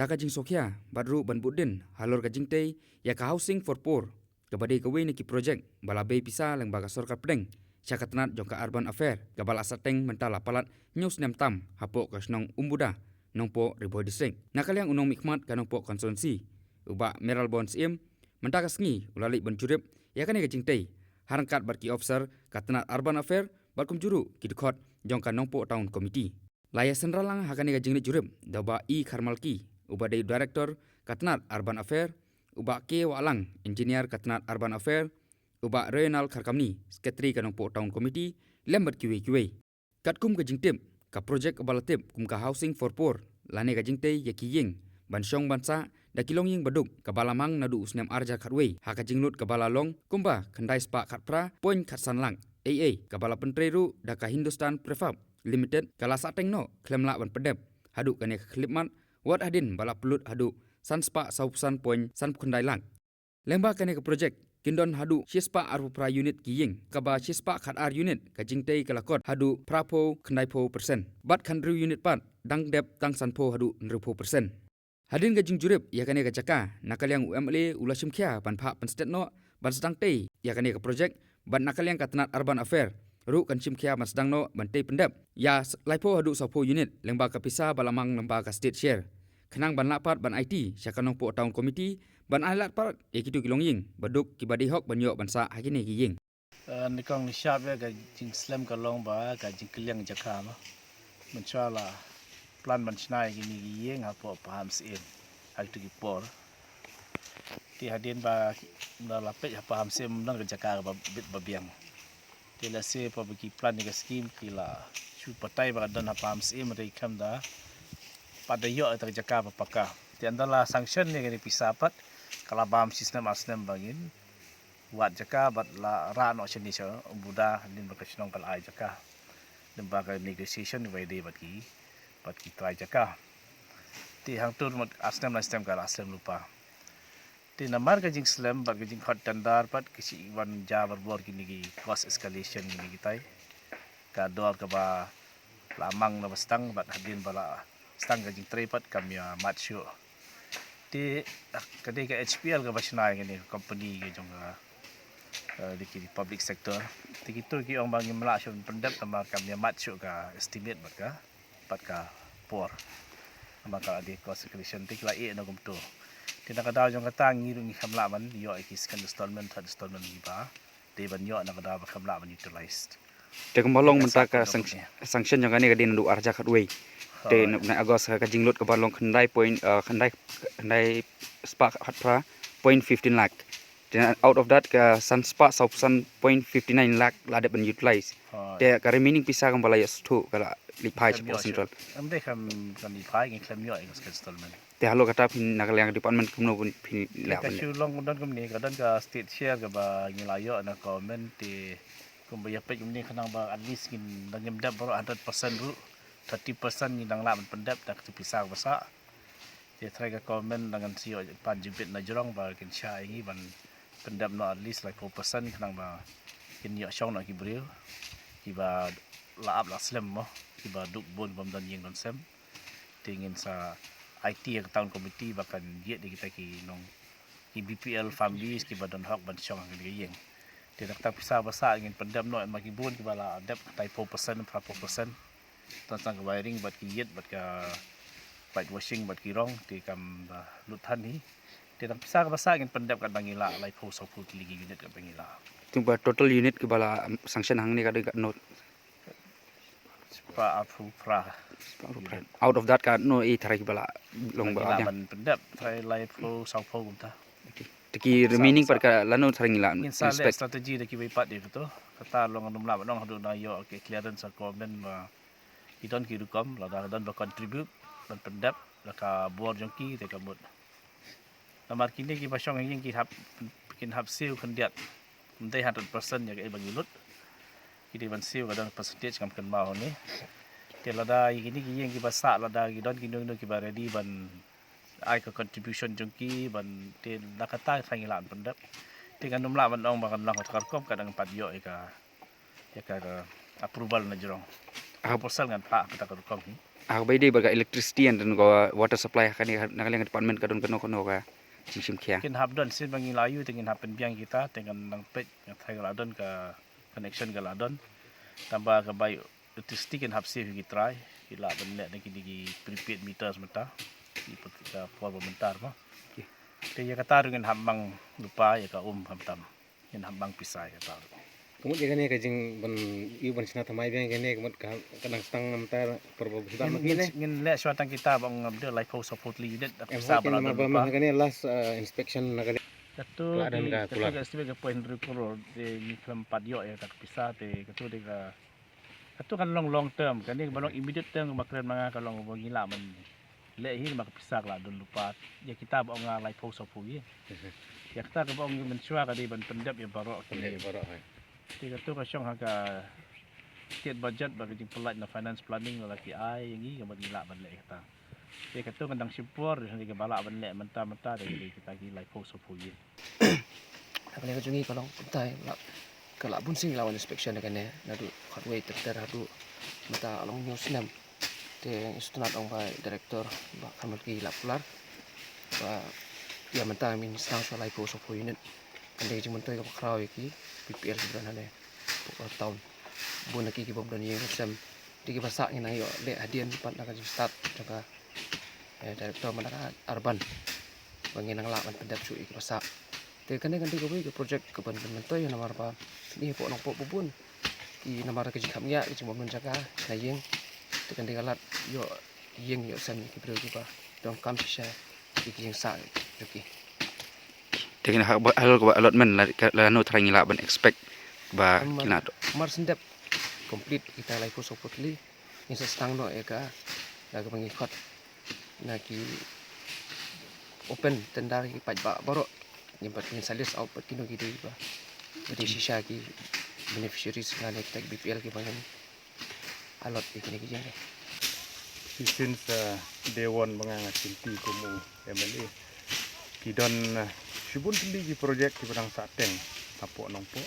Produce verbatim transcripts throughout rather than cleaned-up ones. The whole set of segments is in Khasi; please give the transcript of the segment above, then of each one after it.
Ka jingsngewkhia bad ruh ban bud dien halor ka jingtei ïa ka Housing for Poor, kaba dei kawei na ki projek ba la bei pisa lyngba ka sorkar pdeng sha ka tnat jong ka Urban Affair, kaba la sahteng mynta la palat hynñiew snem tam hapoh ka shnong Umbuda, Nongpoh, Ri Bhoi District. Na ka liang u nongmihkhmat ka Nongpoh Constituency, u Bah Mayralborn Syiem, mynta ka sngi u la leit ban jurip ïa kane ka jingtei ha ryngkat bad ki ophisar ka tnat Urban Affair bad kumjuh ruh ki dkhot jong ka Nongpoh Town Committee. La ïa synran lang ha kane ka jingleit jurip da u Bah E Kharmalki, uba dei Director ka tnat Urban Affair, u Bah K Wahlang, Engineer ka tnat Urban Affair, u Bah Rayonal Kharkamni, Secretary ka Nongpoh Town Committee, lem bad kiwei kiwei. Katkum ka jingtip, ka projek kaba la tip kum ka Housing for Poor lane ka jingtei ïa ki ïing ban shong ban sah da ki longïing baduk, kaba la mang naduh u snem ar hajar khatwei, ha ka jinglut kaba la long kumba khyndai spah khatphra point khatsan lak, ei ei, kaba la pyntrei ruh da ka Hindustan Prefab Limited, ka la sahteng noh khlem lah ban pyndep haduh kane ka khyllipmat, wat hadien ba la pynlut haduh san spah sawphew san point sanphew khyndai lak. Lyngba kane ka projek kin don haduh shispah arphew phra unit ki ïing, kaba shispah khatar unit ka jingtei ka la kot haduh phraphew khyndaiphew percent, bad khathynriew unit pat dang dep tang sanphew haduh hynriewphew percent. Hadien ka jingjurip ïa kane ka jaka, na ka liang u M L A u la shim khia ban phah pynstet noh ban sdang tei ïa kane ka projek, bad na ka liang ka tnat Urban Affair ruh kan shim khia ban sdang noh ban tei pyndep ïa s-, laiphew haduh sawphew unit lyngba ka pisa ba la mang lyngba ka state share, khnang ban lah pat ban aiti sha ka Nongpoh Town Committee ban ai lad pat ïa kito ki longïing baduk kiba dei hok ban ïoh ban sah ha kine ki ïing. Eh, nyngkong nyngshap ïa ka jingslem ka long ba ka jingkylliang jaka mo. Mynshuwa la plan ban shna ïa kine ki ïing hapoh Pahamsyiem ha kito ki por. Te hadien ba la peit ha Pahamsyiem don ka jaka kaba bit ba biang. Te lehse pat ba ki plan ïa ka skim ki la shu batai ba ka don ha Pahamsyiem, hynrei kam da pat da ïoh ïa ka jaka ba paka. Te ynda la sanction ïa kane pisa pat, ka la bam shi snem ar snem ba ngin wad jaka bad la rah noh shane sha Umbuda, hadien ba ka shnong ka la ai jaka lyngba ka negotiation ba ïadei bad ki, bad ki trai jaka. Te hangto mut ar snem lai snem ka la slem lypa. Te namar ka jingslem bad ka jingkhot tender pat ka shu wan jia barabor kine ki cost escalation kine kitai. Ka dor kaba la mang na ba sdang bad hadien ba la sdang ka jingtrei pat kam ïa mat shuh. Te ka dei ka H P L kaba shna ïa kane ka company ka jong ka, eh, dei ki public sector. Te kito ki ong ba ngim lah shuh pyndep namar kam ïa mat shuh ka estimate bad ka, bad ka por. Namar ka la dei cost escalation te ki la ïeh na kumto. Te na ka daw jong kata ngi ruh ngim lah ban ïoh ïa ki second installment, third installment kiba dei ban ïoh na ka daw ba kam lah ban utilize. Te kumba long mynta ka sanction jong kane ka dei naduh ar hajar khatwei. Te na August ka jinglut kaba long khyndai point, eh, khyndai, khyndai spah khatphra point fifteen lakh. Te out of that ka san spah sawphew san point fifty nine lakh la dep ban utilize. Te ka remaining pisa kumba la ïoh shuh ka la leit phai shapoh central. Em dei kam, kam leit phai, ngim ïoh ïa ka installment. Te halor kata phin na ka liang department kumno phin, phin leh. Ka shu long don kumne, ka don ka state share kaba ngi la ïoh na government, te kumba ïa peit kumne khnang ba at least ngin, da ngim dep baroh hundred percent ruh, thirty percent ngin dang lah ban pyndep da ka pisa kaba sah. Te trai ka government dang ngan shu ïoh pan jubit na jrong ba kin shah ïa ngi ban pyndep noh at least laiphew percent khnang ba kin ïoh shong noh ki briew kiba la ap la slem mo, kiba duk bun bym don ïing don sem. Te ngin sa aiti ïa ka town committee ba kan ïeit ïa kita ki nong, ki B P L families kiba don hok ban shong ha kine ki ïing. Te da kata pisa ba sah ngin pyndep noh, ma ki bun kiba la dep kata laiphew percent, phraphew percent. Tang tang ka wiring bad ki ïit bad ka whitewashing bad ki rong te kam da lut than hi. Te da pisa kaba sah ngin pyndep katba ngi lah, laiphew sawphew tylli ki unit katba ngi lah. Te ba total unit kiba la, um, sanction hangne ka dei katno? Spah arphew phra. Spah arphew phra. Out of that katno i tharai kiba la long ba lah ban pyndep, tharai laiphew sawphew kumta. Okay. Te ki remaining pat ka lano tharai ngi lah inspect? Ngin sa leh strategy da kiwei pat ïa kato. Kata long ngam lah ban ong haduh nang ïoh ka clearance sha government ba ki don ki rukom, lada don ba contribute ban pyndep da ka bor jong ki te ka mut. Namar kine kiba shong ha ïing ki hap, kin hap siew khyndiat. Ym dei hundred percent ïa kaei ba ngi lut. Ki dei ban siew, ka don percentage ngam kynmaw hangne. Te lada ïa kine ki ïing kiba sah, lada ki don kino kino kiba ready ban ai ka contribution jong ki ban, te da kata tharai ngi lah ban pyndep. Te ngan ym lah ban ong ba kan long kata ka rukom, ka dang pat ïoh ïa ka, ïa ka, ka approval na jrong. Proposal ngan phah kata ka rukom hi. Ha kaba ïadei bad ka electricity and then ka water supply, ha kane na ka liang department ka don kano kano ka jingshim khia? Kin hap don, sien ba ngi la ïoh te ngin hap pynbiang kita, te ngan nang peit, ngan thai la don ka connection ka la don. Tangba ka bai electricity kin hap siew ki trai, ki lah ban leh na kine ki prepaid meters mynta. Ki put ka por ba mynta mo. Te ïa kata ruh ngin hap mang lypa ïa ka um khamtam. Ngin hap mang pisa ïa kata ruh. Ka mut ïa kane ka jing ban ïoh ban shna thymmai biang ïa kane ka mut ka, ka dang sdang namar por ba bhiah ma kine. Ngin leh shuwa tang kita ba ong ngam dei laiphew sawphew tylli unit da pisa ba la don lypa. Kane last, uh, inspection na kane. Katu ka estimate ka poi hynriew klur, te ngi khlem pat ïoh ïa kata ka pisa, te katu dei ka, katu kan long long term, kane ba long immediate term ba kren ma nga ka long ba ngi lah ban leh hi namar ka pisa ka la don lypa. Ïa kita ba ong nga laiphew sawphew ïa. Ïa kata kaba ong mynshuwa ka dei ban pyndep ïa baroh ki. Pyndep ïa baroh, hai. Te katu ka shong ha ka state budget bad ka jingpyllait na finance planning la ki ai ïa ngi ka mut ngi lah ban leh kata. Te katu kan dang shim por, hynrei kaba lah ban leh mynta mynta dei kita ki laiphew sawphew ïa. Ha ka liang ka jong ngi ka long kumta, la, ka la bun sien ngi la wan inspection ha kane, naduh khatwei ter ter haduh mynta ka long hynñiew snem. Te ngi sngewtynnat ong ba director ba kham ki la kular ba ïa mynta ngin sdang shuwa laiphew sawphew unit. Kane ka jingmyntoi kaba khraw ïa ki B P L kiba don hangne hapoh town. Bun na ki ki bym don ïing sem. Te kiba sah ngin nang ïoh leh hadien pat na ka jingstad jong ka, eh, director man ka urban. Ba ngin nang lah ban pyndep shuh ïa kiba sah. Te kane kan dei kawei ka project kaban pynmyntoi namar ba kine hapoh Nongpoh ba bun ki namar ka jingkhapngiah, ka jingbymdon jaka na ïing. Te kan dei ka lad ïoh ïing ïoh sem ïa ki briew kiba donkam shisha ïa ki ïing sah jong ki. Te kine ha ba halor kaba allotment la, ka, lano tharai ngi lah ban expect ba kin lah. Mar shen dep complete kita laiphew sawphew tylli, ngin sa sdang noh ïa ka, ïa kaba ngi khot na ki open tender, ki paidbah baroh. Ngin pat ngin sa list out pat kino ki dei ba, ba dei shisha ki beneficiaries lane kita ki B P L kiba ngin allot ïa kine ki jingeh. Since, uh, day one ba nga nga shim ti kum u M L A, ki don, uh, shibun tylli ki project kiba dang sah teng hapoh Nongpoh.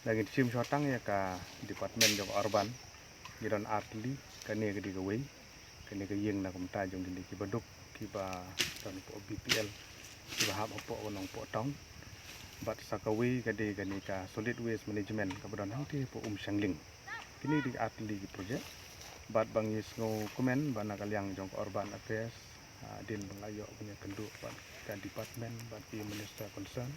Lada ngin shim shuwa tang ïa ka department jong urban, ki don ar tylli, kane ka dei kawei. Kane ka ïing na kumta jong kine kiba duk, kiba don hapoh B P L, kiba hap hapoh Nongpoh town. Bad sa kawei ka dei kane ka solid waste management kaba don hangtei hapoh Umshangling. Kine dei ar tylli ki project. Bad ba ngi sngewkmen ba na ka liang jong ka urban affairs, ah, hadien ba la ïoh ban ïakynduh bad ka department bad ki minister concern,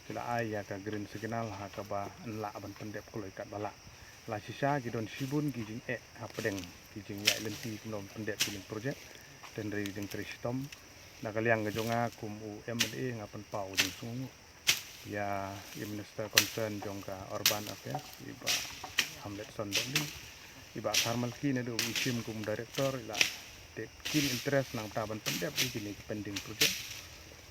ki la ai ïa ka green signal ha kaba yn lah ban pyndep kloi katba lah. La shisha ki don shibun ki jingeh hapdeng ki jingïaid lynti kumno ban pyndep kine ki project. Te hynrei ka jingtrei shitom na ka liang ka jong nga kum u M L A, nga pynpaw ka jingsngewnguh ïa i minister concern jong ka urban affairs, i Bah Hamletson Dohling, i Bah Tharmalki naduh ba i shim kum director, i la take keen interest nangta ban pyndep ïa kine ki pending project.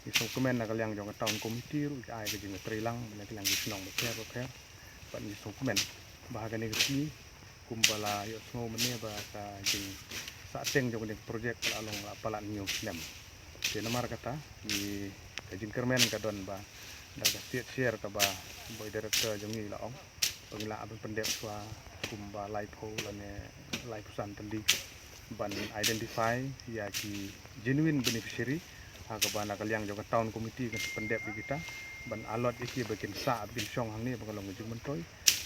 Ngi sngewkmen na ka liang jong ka town committee ruh ki ai ka jingtreilang na ka liang ki shnong bapher bapher. Bad ngi sngewkmen ba ha kane ka sngi kumba la ïohsngew mynne ba ka jingsahteng jong ka project ka la long la palat hynñiew snem. Te namar kata ngi, ka jingkyrmen ka don ba da ka state share kaba boi director jong ngi la ong ba ngi lah ban pyndep shuwa kumba laiphew lane laiphew san tylli ban identify ïa ki genuine beneficiary, ha kaba na ka liang jong ka town committee kan pyndep ïa kita ban allot ïa ki ba kin sah, ba kin shong hangne ba ka long ka jingmyntoi.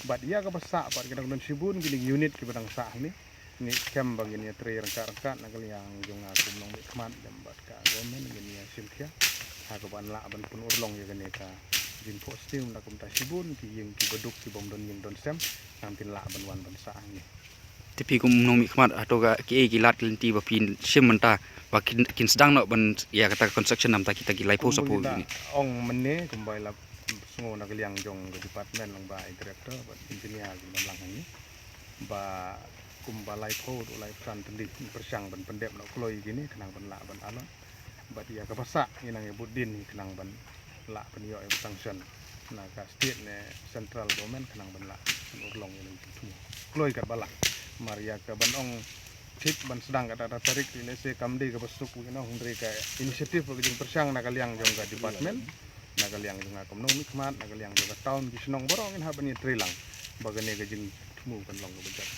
Bad ïa kaba sah bad ka dang don shibun kine ki unit kiba dang sah hangne. Ngi skhem ba ngin ïatrei ryngkat ryngkat na ka liang jong nga kum nongmihkhmat lem bad ka government, ngin ïa shim khia ha kaba yn lah ban pynurlong ïa kane ka jingphohsniew na kumta shibun ki ïing kiba duk, ki bym don ïing don sem, ngan kin lah ban wan ban sah hangne. Te phi kum nongmihkhmat, hato ka, kiei ki lad ki lynti ba phi shim mynta ba kin, kin sdang noh ban ïa kata ka construction namar kita ki laiphew sawphew unit? Ong mynne kumba i la sngew na ka liang jong ka department lyngba i director bad engineer ki ban lang hangne ba kumba laiphew haduh laiphew san tylli, ngi pyrshang ban pyndep noh kloi kine khnang ban lah ban allot. Bad ïa kaba sah ngi nang ïa bud dien, ngi khnang ban lah ban ïoh ïa ka sanction na ka state ne central government khnang ban lah ban urlong ïa la ki jingthmu kloi katba lah. Namar ïa ka ban ong thik ban sdang kata kata tarik, lehse kam dei kaba suk, you know, hynrei ka initiative bad ka jingpyrshang na ka liang jong ka department, na ka liang jong nga kum nongmihkhmat, na ka liang jong ka town, ki shnong baroh ngin hap ban ïatrei lang ba kane ka jingthmu kan long kaba jot.